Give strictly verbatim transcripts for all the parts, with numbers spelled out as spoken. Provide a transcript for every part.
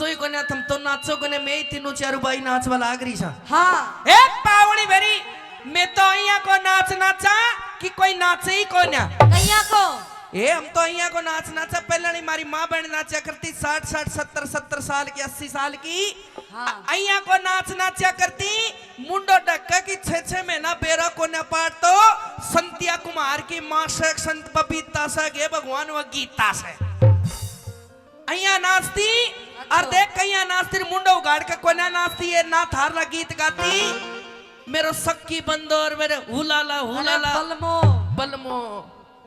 तो ही कोन्या, थम तो नाचो कोन्या, मैं ही तीनों चारों बाई नाचवा लाग रही सा। हाँ। ए पावड़ी भरी, मैं तो अइया को नाच नाचा कि कोई नाचे ही कोन्या। कइया को? ए, हम तो अइया को नाच नाचा, पहले नहीं, हमारी माँ बहन नाचा करती, साठ साठ, सत्तर सत्तर साल की, अस्सी साल की। हाँ। अइया को नाच नाचा करती, मुंडो ढक के कि छह छह महीना बेरा कोन्या पाट तो संतिया कुमार की माँ से, संत बबीता से, गे भगवान वो गीता से। अइया नाचती, अच्छा। और देख कइया नाचती, मुंडो उगाड़ के कोन्या नाचती है, ना थार ला गीत गाती। मेरो सक्की बंदो और मेरे हुलाला, अरे हुलाला। बलमो। बलमो।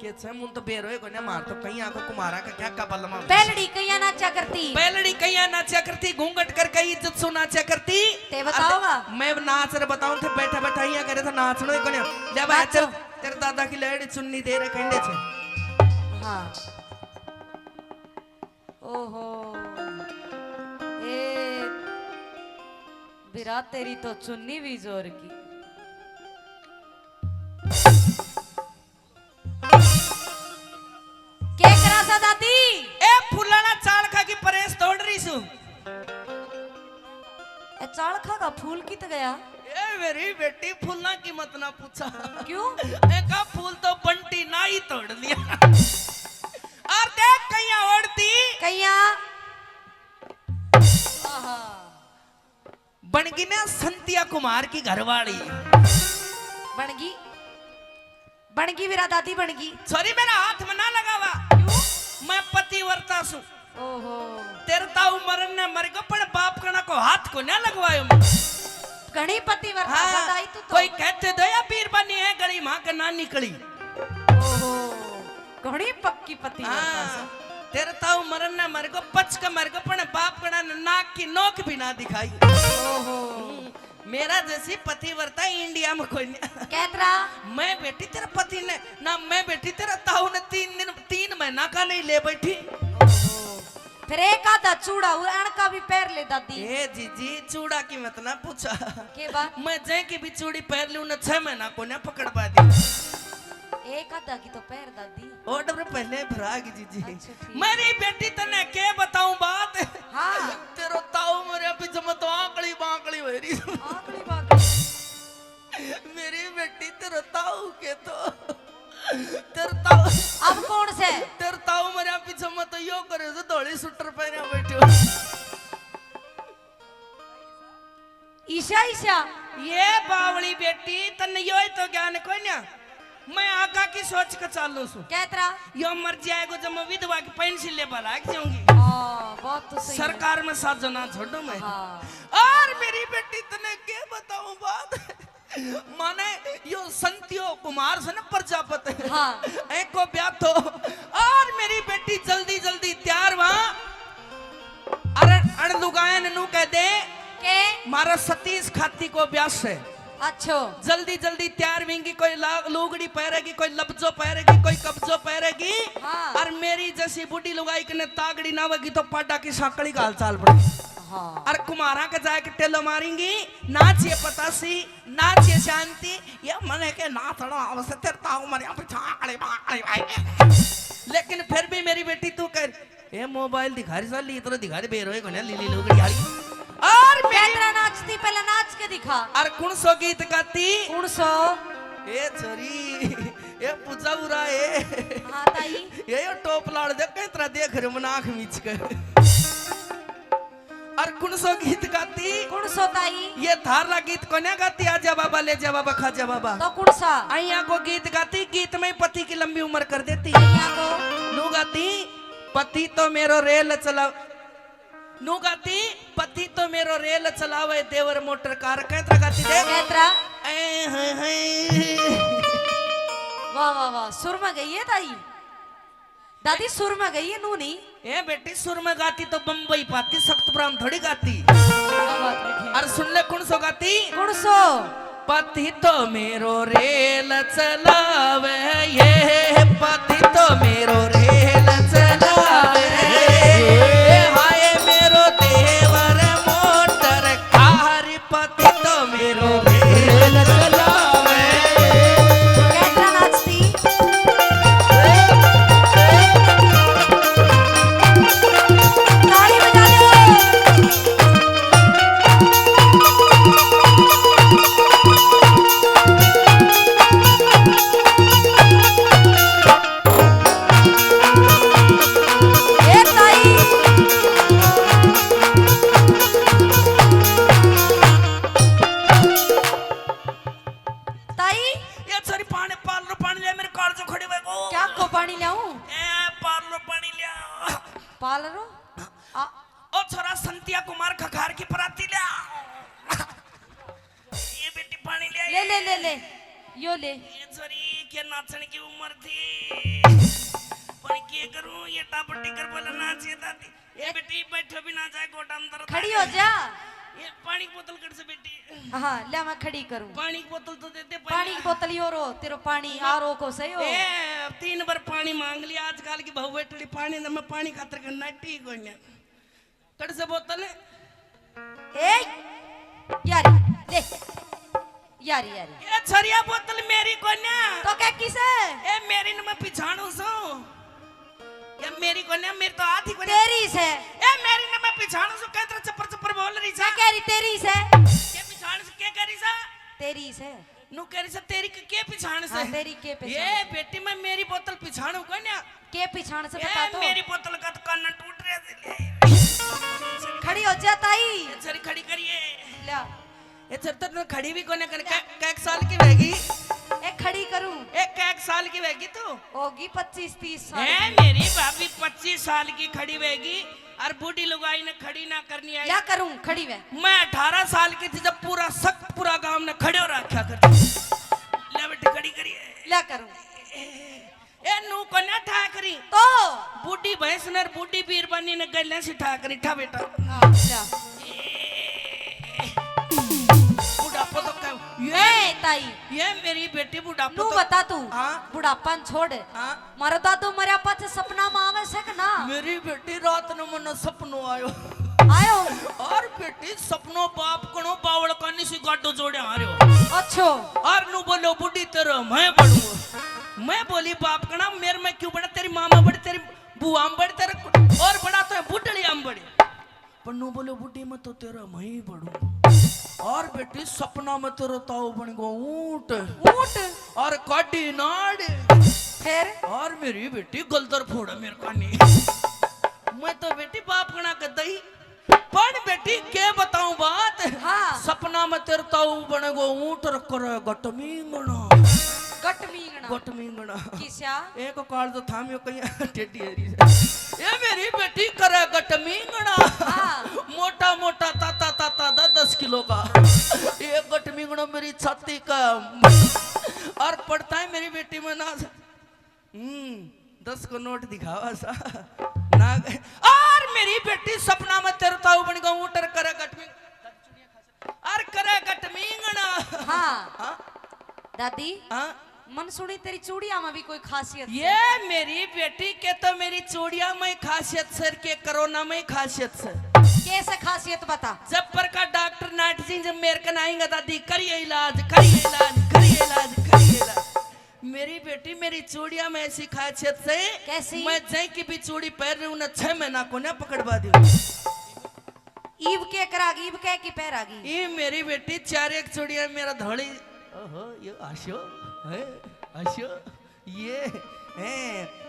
के छे, मुन तो बेरोए कोन्या, मार तो कइया को कुमारा का क्या का बलमा। पहलड़ी कइया नाचा करती। पहलड़ी कइया नाचा करती, घूंघट करके इज्जत सु नाचा करती। ते बताओगा? अरे, मैं नाच रे बताऊं थे, बैठा बैठा अइया करे थे, नाचनो ही कोन्या। ले भाई, नाचो। तेरे, तेरे दादा की लहड़ी चुन्नी दे रे कंडे छे। हाँ। ओहो, ए बिरा, तेरी तो चुन्नी भी जोर की। के करा सा दादी? ए फुलाना चालखा की परेस तोड़ रही सु। ए चालखा का फूल कित गया? ए मेरी बेटी, फूला की मत ना पूछा। क्यों? एका फूल तो बंटी ना ही तोड़ लिया। और देख कइया ओढ़ती। कइया। आहा। बनगी ना संतिया कुमार की घरवाली। बनगी, बनगी मेरा दादी बनगी। छोरी मेरा हाथ में ना लगावा। क्यों? मैं पतिव्रता सु। ओहो। तेरे ताऊ मरन ने मर गयो, पण बाप कणा को हाथ को ना लगवायो मैं। घणी पतिव्रता हाँ, सदाई तू तो। कोई कहते दो या बीरबानी है गली माँ के ना निकली। ओहो, घणी पक्की पतिव्रता हाँ, से। तेरे ताऊ मरन ने मर गयो, पच के मर गयो, पण बाप कणा ने नाक की नोक भी ना दिखाई। ओहो। हम्म, मेरा जैसी पतिव्रता इंडिया में कोई नहीं। कैतरा? मैं बेटी तेरे पति ने, ना मैं बेटी तेरे ताऊ ने तीन दिन, तीन महीना का नहीं ले बैठी। ओहो। फिर एक आधा चूड़ा हुआ, अणका भी पहर ले दादी। ए जीजी, चूड़ा की मत ना पूछा। के बात? मैं जय की भी चूड़ी पहर लूं ना, छह महीना को ना पकड़वा दी। एक आधा की तो पहर दादी। ऑर्डर पहले भरा की जीजी। अच्छा, ठीक। मेरी बेटी तने के बताऊं बात? हाँ। तेरो ताऊ मरे पीछे मैं तो आंकड़ी बांकड़ी हो रही। आंकड़ी बांकड़ी। मेरी बेटी तेरे ताऊ के तो, तेरे ताऊ। अब कौन से? तेरे ताऊ मरे पीछे मैं तो यो करे से धोली स्वेटर पहने बैठे हो। ईशा, ईशा। ये बावली बेटी, तन्ने यो ही तो ज्ञान कोई ना। मैं आगा की सोच के चालू सु। कैतरा? यो मर जाएगो जब मैं विधवा की पेंशन लेबा लाग जाऊंगी। हाँ, बात तो सही है। सरकार में साथ जाना छोड़ो मैं। हाँ। और मेरी बेटी तने के बताऊं बात? माने यो संतियो कुमार से ना प्रजापत। हाँ। एको ब्याह तो। और मेरी बेटी जल्दी जल्दी तैयार वहां। अरे अण लुगाया ने नू कह दे के? मारा सतीश खाती को ब्याह से। अच्छो। जल्दी जल्दी तैयार विंगी, कोई ला-, लुगड़ी पहरेगी, कोई लबजो पहरेगी, कोई कब्जो पहरेगी। हाँ। और मेरी जैसी बूढ़ी लुगाई कने तागड़ी ना होगी तो पाडा की सांकली घाल चाल पड़ेगी। हाँ। और कुमारा के जाए के टेलो मारेंगी, नाच ये पतासी, नाच ये शांति, ये मने के नाचना आवश्यक तेरे ताऊ मरिया पीछा आकड़ी बाकड़ी भाई। लेकिन फिर भी मेरी बेटी तू कर, ए मोबाइल दिखा रही साली, इतना दिखा दे, बेरोए कोने लीली लुगड़ी आली। और मेरी कैतरा नाचती, पहले नाच के दिखा। और कौन सो गीत गाती? कौन सो? ए छोरी, ए पूजा उरा ए। हाँ ताई। ये यो टॉप लाड़ दे, कैतरा देख रहे मन आँख मीच के। और कौन सो गीत गाती? कौन सो ताई? ये थारला गीत कोन्या गाती, आजा बाबा, ले जा बाबा, खा जा बाबा। तो कौन सा? अइया को गीत गाती, गीत में पति की लंबी उम्र कर देती। अइया को? नू गाती, पति तो मेरो रेल चला, नू गाती, पति तो मेरो रेल चलावे, देवर मोटर कार, कैतरा गाती दे। कैतरा? ए, हैं, हैं। वाह, वाह, वाह, सुर में गई है ताई। दादी, सुर में गई है, नू नहीं। ए बेटी, सुर में गाती तो बम्बई पाती, सख्तपुरा में थोड़ी गाती। क्या बात लिखी? और सुन ले, कौन सो गाती? कौन सो? पति तो मेरो रेल चलावे, ये पति तो मेरो रेल चलावे। हाय मेरो देवर मोटर कार, पति तो मेरो रेल चलावे। कैतरा नाचती? ताली बजा दो। घर की पराती ले आ। ये बेटी पानी ले आई। ले, ले, ले, ले। यो ले। ये छोरी के नाचण की उम्र थी, पर के करूं, ये टापर टिकर बोला नाच ये दादी। ये बेटी बैठो भी ना जाए, गोडा में दर्द खड़ी हो जा। ये पानी की बोतल कट से बेटी। हाँ, ले मैं खड़ी करूं। पानी की बोतल तो दे दे पहले। पानी की बोतल यो रो, तेरो पानी आ रो को सही हो। ए, तीन बार पानी मांग लिया आजकल की बहू बेटड़ी, पानी ना, मैं पानी खातर करना ठीक हो गया। कट से बोतल। ए, यारी, ले। यारी, यारी। ये छरिया बोतल मेरी कोन्या। तो क्या किसे? ए, मेरी न मैं पिछाणू सू। ये मेरी कोन्या, मेरी तो आधी कोन्या। तेरी से। ए, मेरी न मैं पिछाणू सू, कहते चप्पर चप्पर बोल रही क्या सा। कह रही तेरी से? के पिछाणू से, के कह रही सा? तेरी से। नु कह रही से, तेरी के, के पिछाण से? हाँ, तेरी के पिछाण ये से? बेटी, मैं मेरी बोतल पिछाणू कोन्या। के पिछाण से ए, बता तो। मेरी बोतल का तो कान टूट रहे थे। खड़ी हो जा ताई। ए, सर खड़ी करिए। ला। ए, सर तो खड़ी भी कोने कर, कै, कै साल की होगी? ए, खड़ी करूं? ए, कै साल की होगी तू? होगी पच्चीस तीस साल ए, की। मेरी भाभी पच्चीस साल की खड़ी होगी और बूढ़ी लुगाई ने खड़ी ना करनी आई। ला करूं, खड़ी वे। मैं अठारह साल की थी जब पूरा सख्त पूरा गांव ने खड़े हो रखा कर। ले बेटी खड़ी करिए। ला करूं। ए, नू कोन्या ठाकरी। तो? बूढ़ी भैंस ने बूढ़ी बीरबानी ने गैलें से ठाकरी, ठा बेटा। हाँ, अच्छा। बुढ़ापा तो कह, ये ए, ताई। ये मेरी बेटी बुढ़ापा नू तो बता तू। हाँ? बुढ़ापा न छोड़। हाँ? मारो दादू मरया पाछे सपना में आवे से कि ना? मेरी बेटी रात ने मन्ने सपनो आयो। आयो? और बेटी सपनो बाप कणो बावल कानी सी गाडो जोड़े आ रह्यो। अच्छो। और नू बोलो, "बुढ़ी तेरे मैं बड़ू।" मैं बोली, "बाप कणा मेरे में क्यों बड़ा? तेरी माँ में बड़ी, तेरी बुआ में बड़ी, तेरे और बड़ा तो है बुढ़लिया में बड़ी।" पर नू बोलो, "बुढ़ी में तो तेरा मैं ही बड़ू।" और बेटी सपना में तेरा ताऊ बन गो ऊंट। ऊंट? और काटी नाड़। फिर? और मेरी बेटी गलदर फोड़ मेरे कानी। मैं तो बेटी बाप कणा के दही। पण बेटी के बताऊं बात? हाँ। सपना में तेरे ताऊ बनेगो ऊंट और करे गटमींगणा। गटमींगणा? गटमींगणा। किस्या? एक काल तो थामियो कहीं टेढ़ी है रही है। ये मेरी बेटी करे गटमींगणा। हाँ। मोटा मोटा ताता ताता दस दस किलो का। ये गटमींगणा मेरी छाती का। और पड़ता है मेरी बेटी में ना। हम्म, दस को नोट दिखावा सा। ना गए। और मेरी बेटी सपना में तेरे ताऊ बन गया, ऊंट और करे गटमी, और करे गटमींगणा। हाँ। हाँ? दादी, हाँ? मन सुनी तेरी चूड़िया में भी कोई खासियत से? ये मेरी बेटी के तो मेरी चूड़िया में ही खासियत सर के कोरोना में ही खासियत से। कैसे खासियत बता? जब पर का डॉक्टर नाट सिंह जब मेरे कन आएंगे दादी, करिए इलाज, करिए इलाज, करिए इलाज, करिए इलाज। मेरी बेटी, मेरी चूड़िया में ऐसी खासियत से, कैसी? मैं जय की भी चूड़ी पहन रही हूँ ना, छह महीना को ना पकड़वा दी। ईब के करागी, ईब के की पहरागी? ई मेरी बेटी, चार एक चूड़िया मेरा धोली। ओहो, ये आशो, है, आशो, ये, हैं,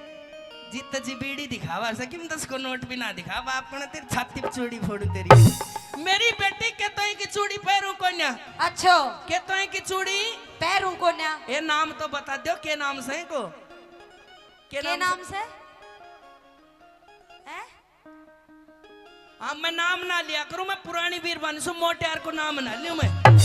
जित जी बीड़ी दिखावा से किम दस को नोट भी ना दिखा, बाप को ना तेरी छाती पे चूड़ी फोड़ू तेरी। मेरी बेटी के तो की चूड़ी पहनू कोन्या। अच्छो। के तो की चूड़ी? पहनू कोन्या। ए नाम तो बता दो, के नाम से को? के के नाम नाम से? से? हैं? हाँ, मैं नाम ना लिया करूं, मैं पुरानी बीरबानी सु, मोटियार को नाम ना लियो मैं।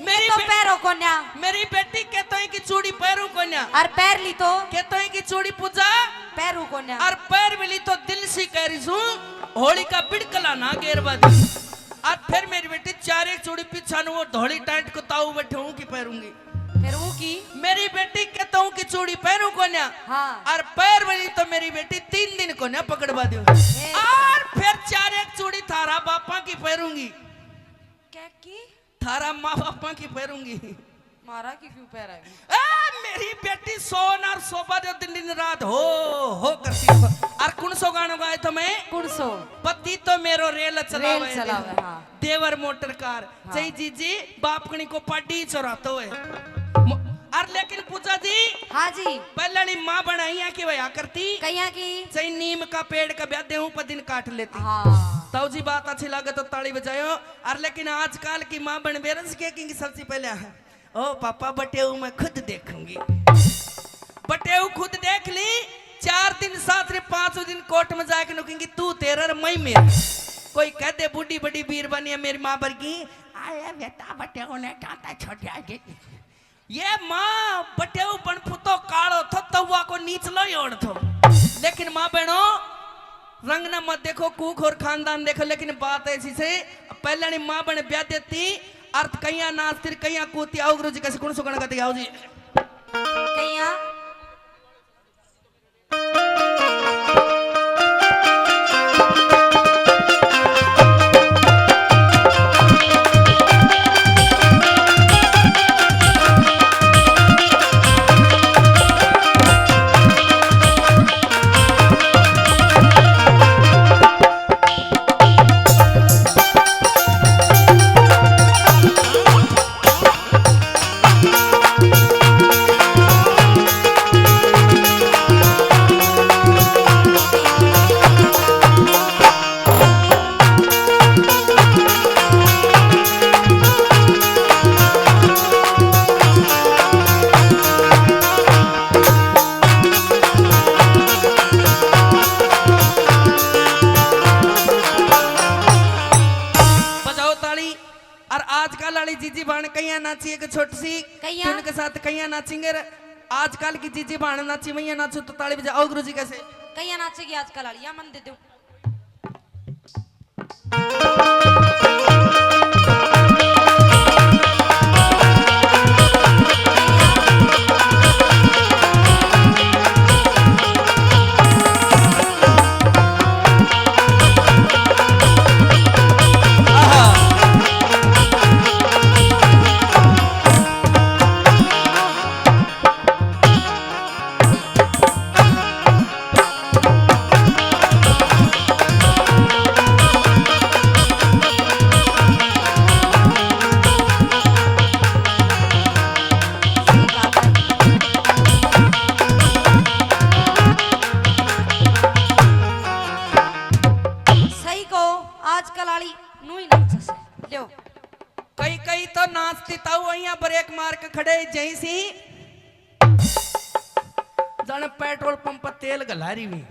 मेरी तो बे-, पैरो कोन्या। मेरी बेटी के तो की चूड़ी पैरू कोन्या। और पैर ली तो? के तो की चूड़ी पूजा? पैरू कोन्या। और पैर भी ली तो दिल सी कह रही सू, होली का बिड़कला ना गेरवा दी। और फिर मेरी बेटी चार एक चूड़ी पीछा नु वो धोली टाइट को ताऊ बैठे हूँ की पैरूंगी। फिर वो की? मेरी बेटी के तो की चूड़ी पैरू कोन्या। हाँ। और पैर वाली तो मेरी बेटी तीन दिन कोन्या पकड़वा दूं। ए। और फिर चार एक चूड़ी थारा बापा की पैरूंगी। क्या की? थारा माँ बापा की पैरूंगी। मारा की क्यों पैरागी? ए, मेरी बेटी सोन और शोभा जो दिन दिन रात हो, हो करती हो। और कौन सो गाना गाए तो मैं? कौन सो? पति तो मेरो रेल चलावे रेल चलावे, हाँ। देवर मोटर कार। हाँ। चाहे जीजी बापकनी को पाडी चोरातो है। मो-, और लेकिन पूजा जी, हाँ जी। पहले वाली माँ बनाइया की वया करती। कहिया की? चाहे नीम का पेड़ का ब्याह देहूं पर दिन काट लेती। हाँ। ताऊ जी बात अच्छी लगे तो ताली बजायो। और लेकिन आजकल की माँ बन बेरस के किंग सबसे पहले है। ओ पापा, बटेऊ मैं खुद देखूंगी। बटेऊ खुद देख ली। चार दिन साथ रे, पांचों दिन कोर्ट में जाके नुकेंगी, तू तेरा और मैं मेरा। कोई कह दे बूढ़ी बड़ी बीरबानी है मेरी माँ बरगी, आले बेटा बटेऊ ने टाटा छोड़ दिया जी। ये माँ बटेऊ बन पुतो कालो थो, तवा को नीचलो ही ओढ़ थो। लेकिन माँ बहनों, रंग ना मत देखो, कूख और खानदान देखो, लेकिन बात ऐसी से, पहले नी माँ बहन ब्याह देती, अर्थ कईया नाचती, कईया कूदती। आओ गुरु जी, कैसे कौन सुगण गति, आओ जी। कईया। बजाओ ताली। और आजकल वाली जीजी भाण कईया नाची, एक छोटी सी कईया। ट्यून के साथ कईया नाचेंगे। आजकल की जीजी भाण नाची, मैया नाचू तो ताली बजाओ गुरु जी कैसे। कईया नाचेगी आजकल वाली, या मन दे दो। सही कहो, आजकल आली नू ही नाचे से। ल्यो। कई कई तो नाचती ताऊ वहियां ब्रेक मार के खड़े जैसी जाने पेट्रोल पंप पर तेल घला रही हुई।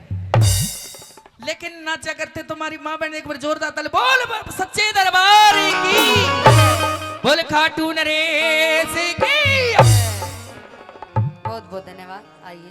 लेकिन नाचा करते तुम्हारी माँ बहन, एक बार जोरदार ताली बोल, बोल सच्चे दरबार की, बोल खाटू नरेश की। बहुत बहुत धन्यवाद। आइए।